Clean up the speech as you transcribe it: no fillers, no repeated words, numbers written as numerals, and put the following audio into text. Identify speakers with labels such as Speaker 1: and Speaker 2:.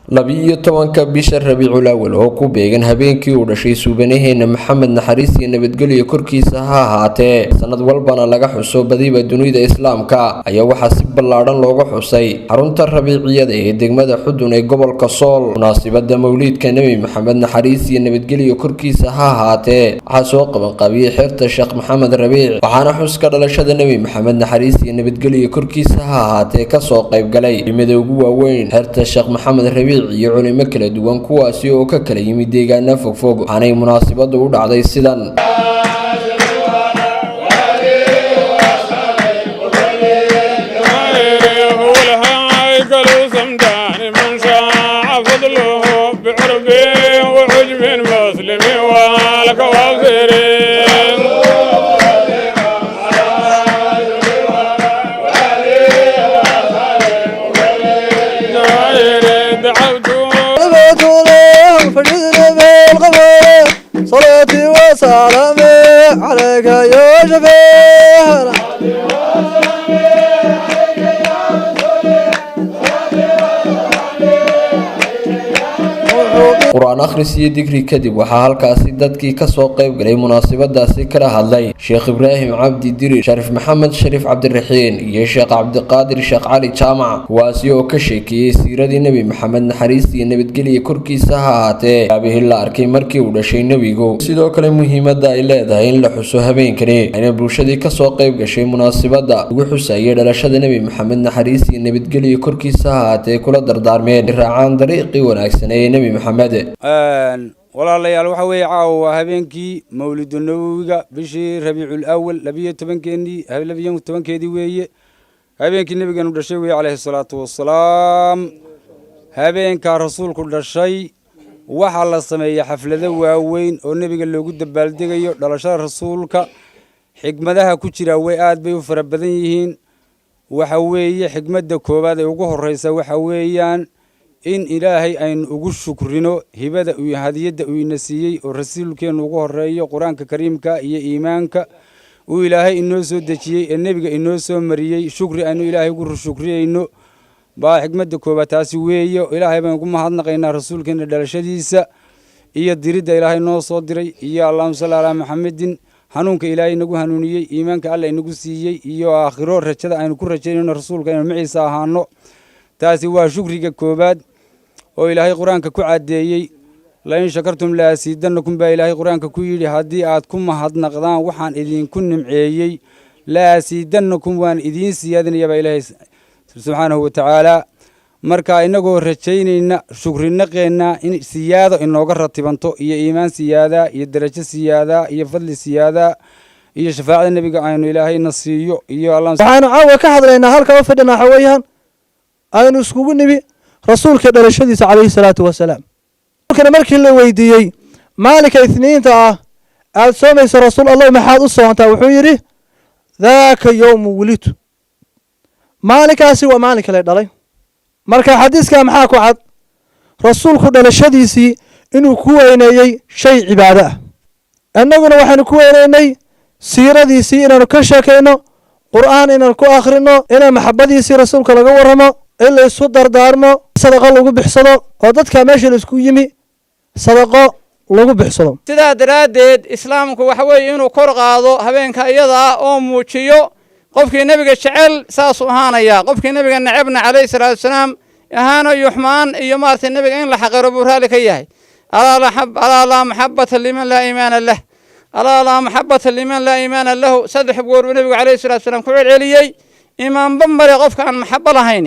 Speaker 1: 12-ka bisha Rabiicul Awal oo ku beegan habeenkii uu dhashay suubanaheena Maxamed, naxariis iyo nabadgelyo korkiisa ha ahaatee, sanad walbana laga xuso badiba dunida Islaamka, ayaa waxaa si ballaadhan looga xusay xarunta Rabiiciyada ee degmada Xudun ee gobolka Sool. Munaasibada mawliidka Nebi Maxamed, naxariis iyo nabadgelyo korkiisa ha ahaatee, waxaa soo qabanqaabiyey xeerta Sheekh Maxamed Rabiic, waxaana xuska dhalashada Nebi Maxamed, naxariis iyo nabadgelyo korkiisa ha ahaatee, kasoo qaybgalay culimada ugu waaweyn xeerta Sheekh Maxamed Rabiic iyo culimo kala duwan, kuwaasi oo ka kala yimid deegaana fogfog. Waxaanay munaasibadu u dhacday sidan.
Speaker 2: صلاتي وسلامي عليك يا شفيع.
Speaker 1: Qur-aan akhris iyo digri kadib, waxaa halkaasi dadkii kasoo qayb galay munaasabadaasi kala hadlay Sheekh Ibraahim Cabdi Dirir, Shariif Maxamed Shariif Cabdiraxiin iyo Sheekh Cabdiqaadir Sheekh Cali Jaamac, kuwaasi oo ka sheekeeyey siiradii Nebi Maxamed, naxariis iyo nabadgelya korkiisa ha ahaatee, aabihii la arkay markii uu dhashay nebigu, sidoo kale muhiimada ay leedahay in la xuso habeenkani. Ayna bulshadii kasoo qayb gashay munaasabada lagu xusayay dhalashada Nebi Maxamed, naxariis iyo nabadgelya korkiisa ha ahaatee, kula dardaarmeen raacaan dariiqii wanaagsan ee Nebi Maxamed.
Speaker 3: Walaalayaal, waxa weeye caawa waa habeenkii mawlidu nabowiga, bishii Rabiicul Awal 12-keenii, 12-keedii weeye, habeenkii nebigeenu dhashay weeye, calayhi salaatu wasalaam. Habeenkaa rasuulku dhashay waxaa la sameeyey xaflado waaweyn oo nebiga loogu dabaaldegayo dhalashada rasuulka. Xikmadaha ku jira way aad bay u fara badan yihiin. Waxa weeye xikmadda koowaad ee ugu horreysa waxa weeyaan in Ilaahay aynu ugu shukrino hibada iyo hadiyadda uu ina siiyey, oo rasuulkeennu ugu horeeyo, Qur-aanka Kariimka iyo iimaanka uu Ilaahay inoo soo dejiyey ee nebiga inoo soo mariyey. Shukri aynu Ilaahay ugu shukriyeyno baa xikmadda koowaad taasi weeye. Ilaahay baynu ku mahadnaqaynaa rasuulkeenna dhalashadiisa iyo diridda Ilaahay noo soo diray, iyo allahuma salli calaa Maxamedin, hanuunka Ilaahay inagu hanuuniyey, iimaanka Alla inagu siiyey, iyo aakhiro rajada aynu ku rajaynayno rasuulka inaynu maciisa ahaano. Taasi waa shukriga koowaad oo Ilaahay Qur-aanka ku caddeeyey. "Lain shakartum la asiidannakum" baa Ilaahay Qur-aanka ku yidhi. Haddii aad ku mahadnaqdaan waxaan idinku nimceeyey, la asiidannakum, waan idiin siyaadinaya baa Ilaahay subxaanahu wa tacaala. Marka innagoo rajaynayna shukrinaqeenna in siyaado inooga ratibanto, iyo iimaan siyaadaa, iyo derajo siyaadaa, iyo fadli siyaadaa, iyo shafaacada nebiga aynu Ilaahayna siiyo iyo
Speaker 2: Waxaanu caawa ka hadlaynaa, halka u fadhinaa waxa weeyaan aynu iskugu nimi rasuulka dhalashadiisa, calayhi salaatu wasalaam. Rasuulkana markii la weydiiyey, "Maalinka Isniinta ah aad soomayso, rasuul Allah, maxaad u soontaa?" wuxuu yidhi, "Daaka yowmu wulidtu", maalinkaasi waa maalinka lay dhalay. Marka xadiiska maxaa ku cad? Rasuulku dhalashadiisii inuu ku weyneeyey shay cibaado ah. Innaguna waxaynu ku weyneynay siiradiisii inaanu ka sheekayno, Qur'aan inaan ku akhrino, inaan maxabadiisii rasuulka laga warramo, in la isu dardaarmo, sadaqo lagu bixsado, oo dadka meesha la isku yimi sadaqo lagu bixsado.
Speaker 4: Sidaa daraaddeed islaamku waxa weeye inuu kor qaado habeenka iyada ah oo muujiyo qofkii nebiga jecel saasuu ahaanayaa, qofkii nebiga necebna, calayhi salaatu wasalaam, ahaano iyo xumaan iyo maaragtay nebiga in la xaqiro buu raalli ka yahay. Alaa laa maxabata liman laa iimaana lah, alaa laa maxabata liman laa iimaana lahu. Saddex goor buu nebigu calayhi salatu wasalaam ku celceliyey. Iimaanba male qofka aan maxabo lahayn.